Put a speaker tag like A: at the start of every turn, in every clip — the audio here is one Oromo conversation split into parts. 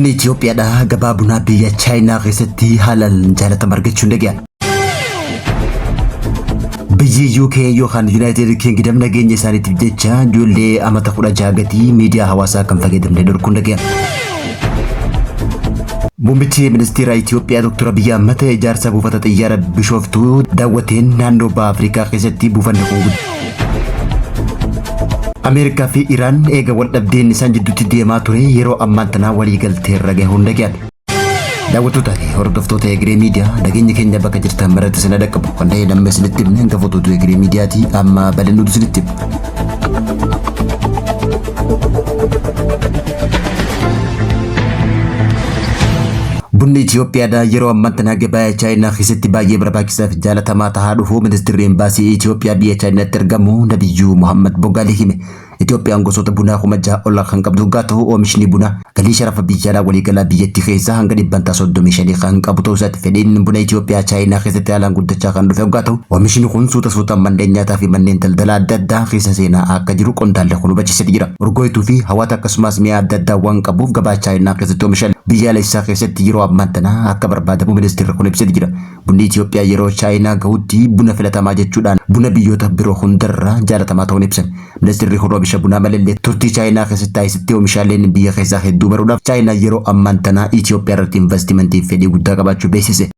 A: Bunni Itoophiyaadhaa gabaa bunaa biyya Chaayinaa keessatti haalaan jaalatama argachuun dhaga'ame. Biyyi UK yookaan United Kingdom nageenya isaaniitiif jecha ijoollee amata 16 gadii miidiyaa hawaasaa kan fayyadamne dhorkuun dhaga'ame. Muummichi Ministeera Itoophiyaa Dr. Abiyyi Ahmad ijaarsa buufata xiyyaara Bishooftuu daawwateen naannoo Baha Afrikaa keessatti buufanni kun Ameerikaa fi Iraan eega wal dhabdeen isaan jidduutti deemaa ture yeroo ammaan tanaa walii galteerra gahuun dhaga'ame. Daawwattoota fi hordoftoota Egeree Miidiyaa, nageenya keenya bakka jirtan maratti isin dhaqqabu. Kanneen amma isinitti himne hanga fotoota Egeree Miidiyaatii amma bal'innuutu isinitti hima. Bunni Itoophiyaadhaa yeroo ammaan tanaa gabaa Chaayinaa keessatti baay'ee barbaachisaa fi jaalatamaa tahaa dhufuu ministeerri Embaasii Itoophiyaa biyya Chaayinaatti argamu Nabiyyuu Muhammad Bogaalee hime. Itoophiyaan gosoota bunaa 6,000 ol kan qabdu hoggaa ta'u, oomishni bunaa galii sharafa biyyaalaa waliigalaa biyyattii keessaa hanga dhibbantaa 35 kan qabu ta'uu isaati. Fedhiin buna Itoophiyaa Chaayinaa keessatti haalaan guddachaa kan dhufe hoggaa ta'u, oomishni kun suuta suutaan manneen nyaataa fi manneen daldalaa adda addaa keessa seenaa akka jiru qondaalli kun hubachiisee jira. Urgooytuu fi hawaata akkasumas mi'a adda addaa waan qabuuf gabaa Chaayinaa keessatti oomisha biyyaalessaa keessatti yeroo ammaan tana akka barbaadamu ministeerri kun ibsee jira. Bunni Itoophiyaa yeroo Chaayinaa gahutti buna filatamaa jechuudhaan buna biyyoota biroo hundarra jaalatamaa ta'uun ibsame. Ministeerri kun oomisha bunaa malallee turtii Chaayinaa keessatti taasisetti oomishaaleen biyya keessaa hedduu baruudhaaf Chaayinaa yeroo ammaan tanaa Itoophiyaa irratti investimantiif fedhii guddaa qabaachuu beeksise.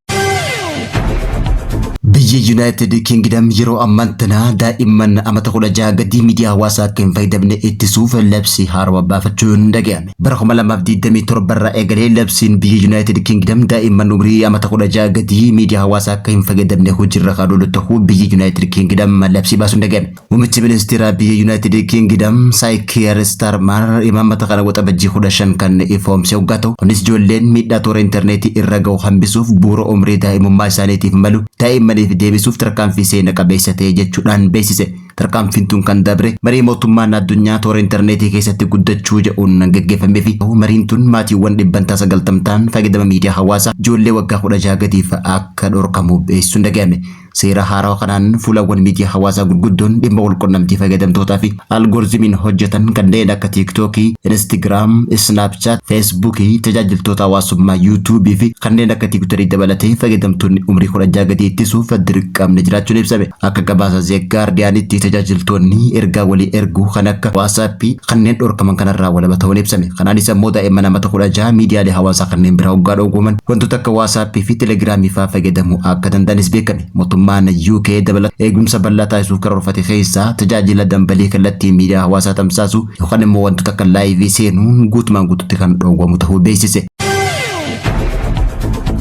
A: Biyyi Yuunaayitid Kingdom yeroo ammaan tanaa daa'imman amata 16 gadii miidiyaa hawaasaa akka hin fayyadamne ittisuuf labsii haarawaa baafachuun dhaga'ame. Bara 2027 irraa eegalee labsiin biyya Yuunaayitid Kingdom daa'imman umrii amata 16 gadii miidiyaa hawaasaa akka hin fayyadamne hojiirra kan oolu ta'uu biyyi Yuunaayitid Kingdom labsii baasuun dhaga'ame. Muummichi ministeeraa biyya Yuunaayitid Kingdom Saayikiyer Starmar imaammata kana Waxabajjii 15 kan ifoomse hoggaa ta'u, kunis ijoolleen miidhaa toora intarneetii irra gahu hambisuuf bu'uura umrii daa'imummaa isaaniitiif malu daa'immaniif deebisuuf tarkaanfii seena qabeessa ta'e jechuudhaan beeksise. Tarkaanfiin tun kan dabre marii mootummaan addunyaa toora intarneetii keessatti guddachuu jedhuun geggeeffamee fi mariin tun maatiiwwan dhibbantaa 90 ta'an fayyadama miidiyaa hawaasaa ijoollee waggaa 16 gadiif akka dhorkamu beeksisuun dhaga'ame. Seera haarawa kanaan fuulawwan miidiyaa hawaasaa gurguddoon dhimma walqunnamtii fayyadamtootaa fi algorizimiin hojjetan kanneen akka Tiiktookii, Inistigraam, Isnaapchaat, Feesbuukii, tajaajiltoota hawaasummaa Yuutuubii fi kanneen akka Tiwutarii dabalatee fayyadamtoonni umrii 16 gadii ittisuuf dirqamni jiraachuun ibsame. Akka gabaasa Ze Gaardiyaanitti tajaajiltoonni ergaa walii erguu kan akka Waasaappii kanneen dhorkaman kanarraa walaba ta'uun ibsame. Kanaanis ammoo daa'imman amata 16 miidiyaalee hawaasaa kanneen biraa hoggaa dhoowwaman wantoota akka Waasaappii fi Telegiraamii fa'aa fayyadamuu akka danda'anis beekame. Mootummaan UK dabalata eegumsa bal'aa taasisuuf karoorfate keessaa tajaajila dambalii kallattiin miidiyaa hawaasaa tamsaasuu yookaan immoo wantoota akka laayivii seenuun guutumaan guututti kan dhoowwamu ta'uu beeksise.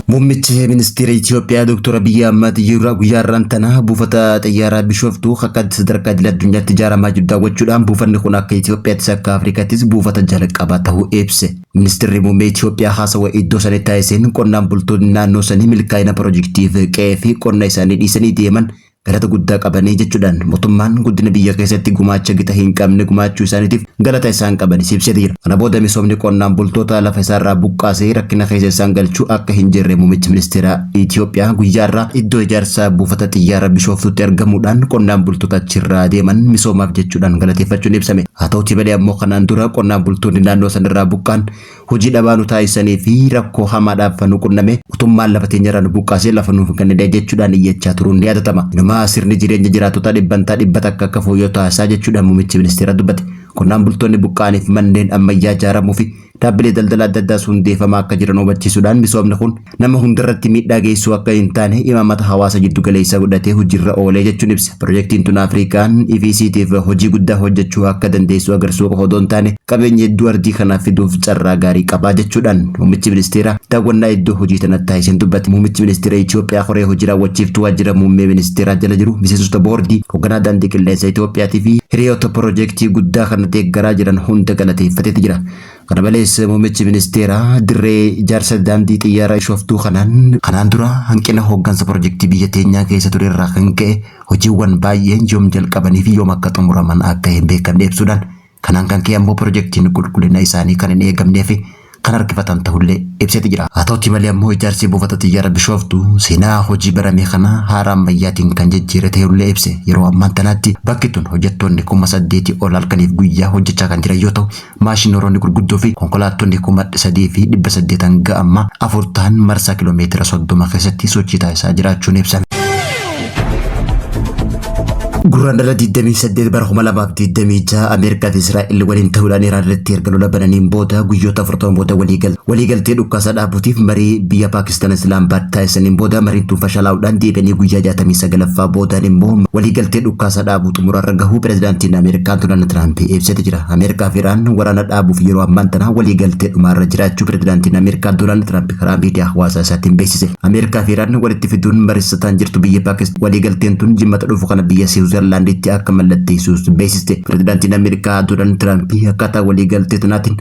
A: Muummichi Ministeera Itoophiyaa Dr. Abiyyi Ahmad yeroo guyyaa har'aan tana buufata xiyyaaraa Bishooftuu akka sadarkaa idil addunyaatti ijaaramaa jiru daawwachuudhaan buufanni kun akka Itoophiyaattis akka Afrikaattis buufata jalqabaa ta'uu ibse. Ministeerri Muummee Itoophiyaa haasawa iddoo sanitti taasiseen qonnaan bultoonni naannoo sanii milkaa'ina pirojektiif qe'ee fi qonna isaanii dhiisanii deeman galata guddaa qabanii jechuudhaan mootummaan guddina biyya keessatti gumaacha gita hin qabne gumaachuu isaaniitiif galata isaan qabanis ibsee jira. Kana booda misoomni qonnaan bultoota lafa isaarraa buqqaasee rakkina keessa isaan galchuu akka hin jirre muummichi ministeera Itoophiyaa guyyaa irraa iddoo ijaarsa buufata xiyyaara Bishooftuutti argamuudhaan qonnaan bultoota achirraa deeman misoomaaf jechuudhaan galateeffachuun ibsame. Haa ta'utii malee ammoo kanaan dura qonnaan bultoonni naannoo sanarraa buqqaan hojii dhabaa nu taasisanii fi rakkoo hamaadhaaf nu qunname, mootummaan lafa teenyarraa nu buqqaasee lafa nuuf hin kennine jechuudhaan iyyachaa turuun ni yaadatama. Inumaa sirni jireenya jiraattotaa dhibbantaa 100 akka fooyya'u taasisaa jechuudhaan muummichi ministeeraa dubbate. Qonnaan bultoonni buqqa'aniif manneen ammayyaa ijaaramuu fi dhaabbilee daldala adda addaas hundeeffamaa akka jiran hubachiisuudhaan misoomni kun nama hundarratti miidhaa geessuu akka hin taane imaammata hawaasa jiddu galeessa godhatee hojiirra oolee jechuun ibsa. Pirojektiin tun Afrikaan ifiisiitiif hojii guddaa hojjechuu akka dandeessu agarsuu qofa odoo hin taane qabeenya hedduu ardii kanaaf fiduuf carraa gaarii qabaa jechuudhaan muummichi ministeeraa daawwannaa iddoo hojii tanatti taasiseen dubbate. Muummichi ministeera Itoophiyaa koree hojii raawwachiiftuu waajjira muummee ministeeraa jala jiru, miseensota boordii, hoogganaa daandii qilleensa Itoophiyaatii fi hiriyoota pirojektii guddaa kana deeggaraa jiran hunda galateeffateeti jira. Kana malees muummichi ministeeraa dirree ijaarsa daandii xiyyaara Bishooftuu kanaan kanaan dura hanqina hooggansa pirojektii biyya teenyaa keessa ture irraa kan ka'e hojiiwwan baay'een yoom jalqabanii fi yoom akka xumuraman akka hin beekamne ibsuudhaan, kanaan kan ka'e ammoo pirojektiin qulqullina isaanii kan hin eegamnee fi kan harkifatan tahullee ibseeti jira. Haa ta'uti malee ammoo ijaarsi buufata xiyyaara Bishooftuu seenaa hojii baramee kana haara ammayyaatiin kan jijjiire ta'ullee ibse. Yeroo ammaan tanaatti bakki tun hojjettoonni 8,000 ol halkaniif guyyaa hojjechaa kan jiran yoo ta'u, maashinooroonni gurguddoo fi konkolaattonni 3,800 hanga ammaa 4 ta'an marsaa kiloomeetira 30 keessatti sochii taasisaa jiraachuun ibsame. Gurraandhala 28 bara 2026 Ameerikaa fi Israa'el waliin ta'uudhaan Iraan irratti erga lola bananiin booda guyyoota 40 booda waliigaltee dhukaasa dhaabuutiif marii biyya Paakistaan Islaamabaad taasisaniin booda mariin tun fashalaa'uudhaan deebi'anii guyyaa 69ffaa boodaan immoo waliigaltee dhukaasa dhaabuu xumurarra gahuu pirezidaantiin Ameerikaa Doonaald Tiraamp ibsate jira. Ameerikaa fi Iraan waraana dhaabuuf yeroo ammaan tana waliigaltee dhumaarra jiraachuu pirezidaantiin Ameerikaa Doonaald Tiraamp karaa miidiyaa hawaasaa isaatiin beeksise. Ameerikaa fi Iraan walitti fiduun mariisataan jirtu biyya Paakistaan waliigalteen tun jimmata dhufu kana biyya Siwiizerlaanditti akka mallatteessuus beeksiste. Pirezidaantiin Ameerikaa Doonaald Tiraamp akkaataa waliigaltee tanaatiin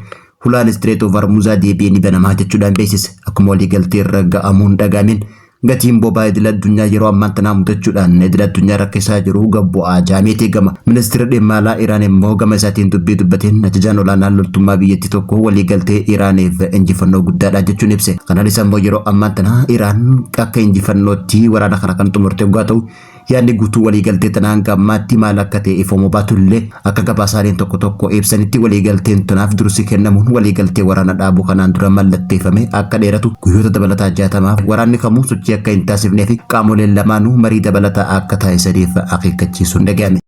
A: hulaan Strait of Hormuz deebi'ee ni banamaa jechuudhaan beeksise. Akkuma waliigaltee irra ga'amuun dhaga'ameen gatiin boba'aa idil addunyaa yeroo ammaan tanaa mudachuudhaan idil addunyaa rakkisaa jiru gad bu'aa jaameeti eegama. Ministeerri dhimma alaa Iraan immoo gama isaatiin dubbii dubbateen ajajaan olaanaan loltummaa biyyattii tokko waliigaltee Iraaniif injifannoo guddaadha jechuun ibse. Kanaanis ammoo yeroo ammaan tanaa Iraan akka injifannootti waraana kana kan xumurte yoggaa ta'u, yaadni guutuu waliigaltee tanaa hanga ammaatti maal akka ta'e ifoomuu baatullee, akka gabaasaaleen tokko tokko ibsanitti waliigalteen tanaaf dursi kennamuun waliigaltee waraana dhaabuu kanaan dura mallatteeffame akka dheeratu guyyoota dabalataa 60f waraanni kamuu sochii akka hin taasifnee fi qaamoleen lamaanuu marii dabalataa akka taasisaniif akeekkachiisuun dhaga'ame.